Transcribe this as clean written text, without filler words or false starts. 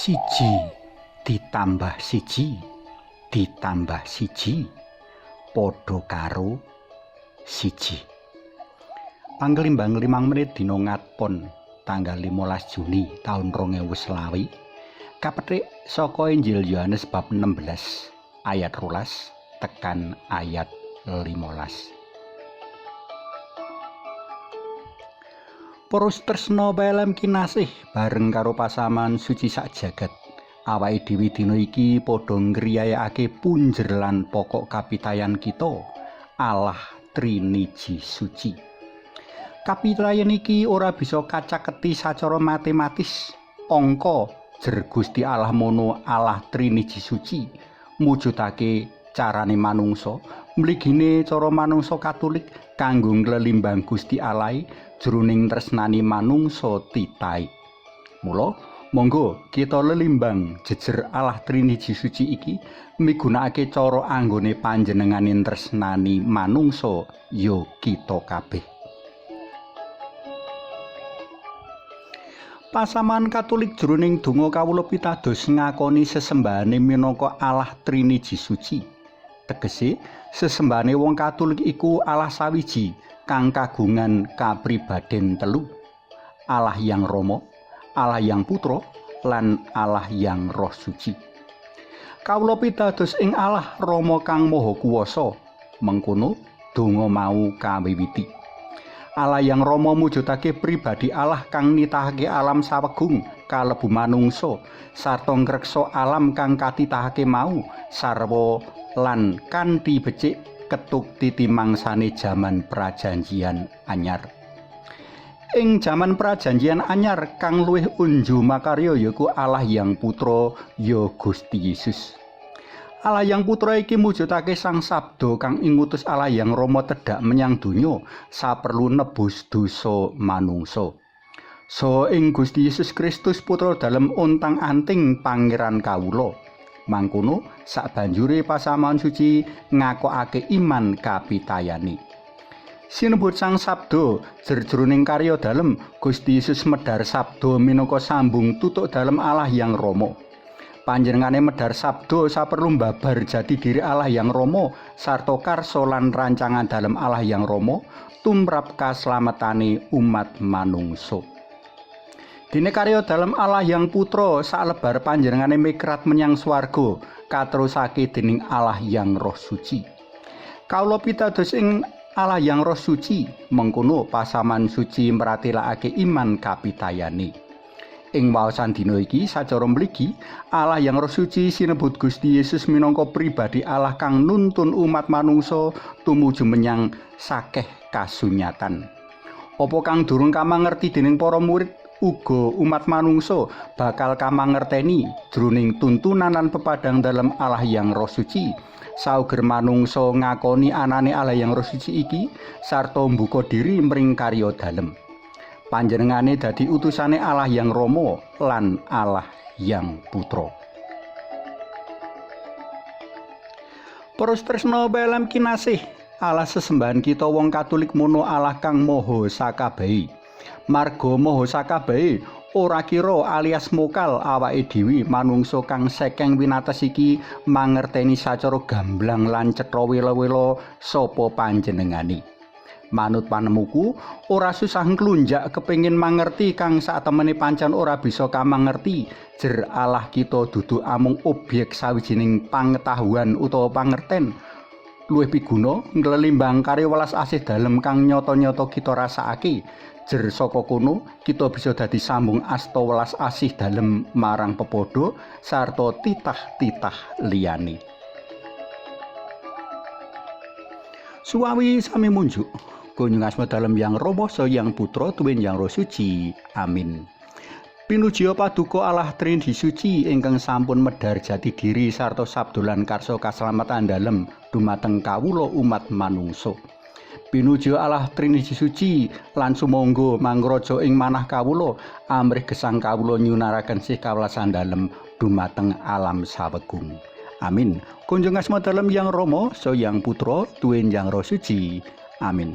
Siji ditambah siji ditambah siji padha karo siji. Panglimbang 5 menit dina Ngatpon tanggal 15 Juni taun 2020 kapetik saka Injil Yohanes bab 16 ayat 12 tekan ayat 15. Para tresna PLM kinasih bareng karo pasaman suci sak jagat. Awake dhewe dina iki padha ngriyayakake punjer lan pokok kapitayan kita, Allah Triniji Suci. Kapitayan iki ora bisa kacaketi sacara matematis. Angka jer Gusti Allah mono Allah Triniji Suci mujudake carane manungsa, mligine cara manungsa Katolik kanggo nglelimbang Gusti Allah jroning tresnani manungsa titahe. Mula monggo kita lelimbang jejer Allah Triniji Suci iki migunakake cara anggone panjenengane tresnani manungsa ya kita kabeh. Pasaman Katolik jroning donga kawula pitados ngakoni sesembahane minangka Allah Triniji Suci. Tegese sesembahane wong Katolik iku Allah sawiji kang kagungan kapribaden telu: Allah Yang Rama, Allah Yang Putra, lan Allah Yang Roh Suci. Kawula pitados ing Allah Rama kang Maha Kuwasa, mengkono donga mau kawiwiti. Allah Yang Rama mujudake pribadi Allah kang nitahake alam sawegung kalebu manungsa sarta ngreksa alam kang katitahake mau sarwa lan kanthi becik ketuk titi mangsane jaman prajanjian anyar. Ing jaman prajanjian anyar kang luwih unju makarya yaiku Allah Yang Putra ya Gusti Yesus. Allah Yang Putra iki mujudake Sang Sabda kang ingutus Allah Yang Rama tedhak menyang donya saperlu nebus dosa manungsa. So ing Gusti Yesus Kristus Putra dalem ontang-anting Pangeran kawula. Mangkono sabanjure pasamuan suci ngakokake iman kapitayane. Sinebut Sang Sabda jerjroning karya dalem Gusti Yesus medhar sabda minangka sambung tutuk dalem Allah Yang Rama. Panjenengane medhar sabda saperlu mbabar jati diri Allah Yang Rama sarta karsa lan rancangan dalem Allah Yang Rama tumrap kaslametane umat manungsa. Dene karya dalem Allah Yang Putra saklebar panjenengane mikrat menyang swarga katerusake dening Allah Yang Roh Suci. Kawula pitados ing Allah Yang Roh Suci, mengkono pasaman suci mratelakake iman kapitayane. Ing waosan dina iki sacara mligi Allah Yang Roh Suci sinebut Gusti Yesus minangka pribadi Allah kang nuntun umat manungsa tumuju menyang sakeh kasunyatan. Apa kang durung kamangerti dening para murid uga umat manungsa bakal kamangerteni jroning tuntunan lan pepadang dalem Allah Yang Roh Suci. Sauger manungsa ngakoni anane Allah Yang Roh Suci iki sarta mbuka diri mring karya dalem. Panjenengane dadi utusane Allah Yang Rama lan Allah Yang Putra. Para tresna PLM kinasih, Allah sesembahan kita wong Katolik mono Allah kang Maha Sakabehi. Marga Maha Sakabehi ora kira alias mokal awake dhewe manungsa kang sekeng winates iki mangerteni sacara gamblang lan cetha wela-wela sapa panjenengane. Manut panemuku, ora susah nglunjak kepengin mangerti kang satemene pancen ora bisa kamangerti jer Allah kita dudu amung objek sawijining pangetahuan utawa pangerten. Luwih piguna nglelimbang karya welas asih dalem kang nyata-nyata kita rasakake. Jer saka kono kita bisa dadi sambung asta welas asih dalem marang pepadha sarta titah-titah liyane. Suwawi sami munjuk. Kunjung asma dalem Yang Rama, Yang Putra, tuwin Yang Roh Suci. Amin. Pinuji paduka Allah Triniti Suci ingkang sampun medhar jati diri sarta sabda lan karsa kaslametan dalem dumateng kawula umat manungsa. Pinuji Allah Triniti Suci lan sumangga mangraja ing manah kawula amrih gesang kawula nyunaraken sih kawelasan dalem dumateng alam sawegung. Amin. Kunjung asma dalem Yang Rama, Yang Putra, tuwin Yang Roh Suci. Amin.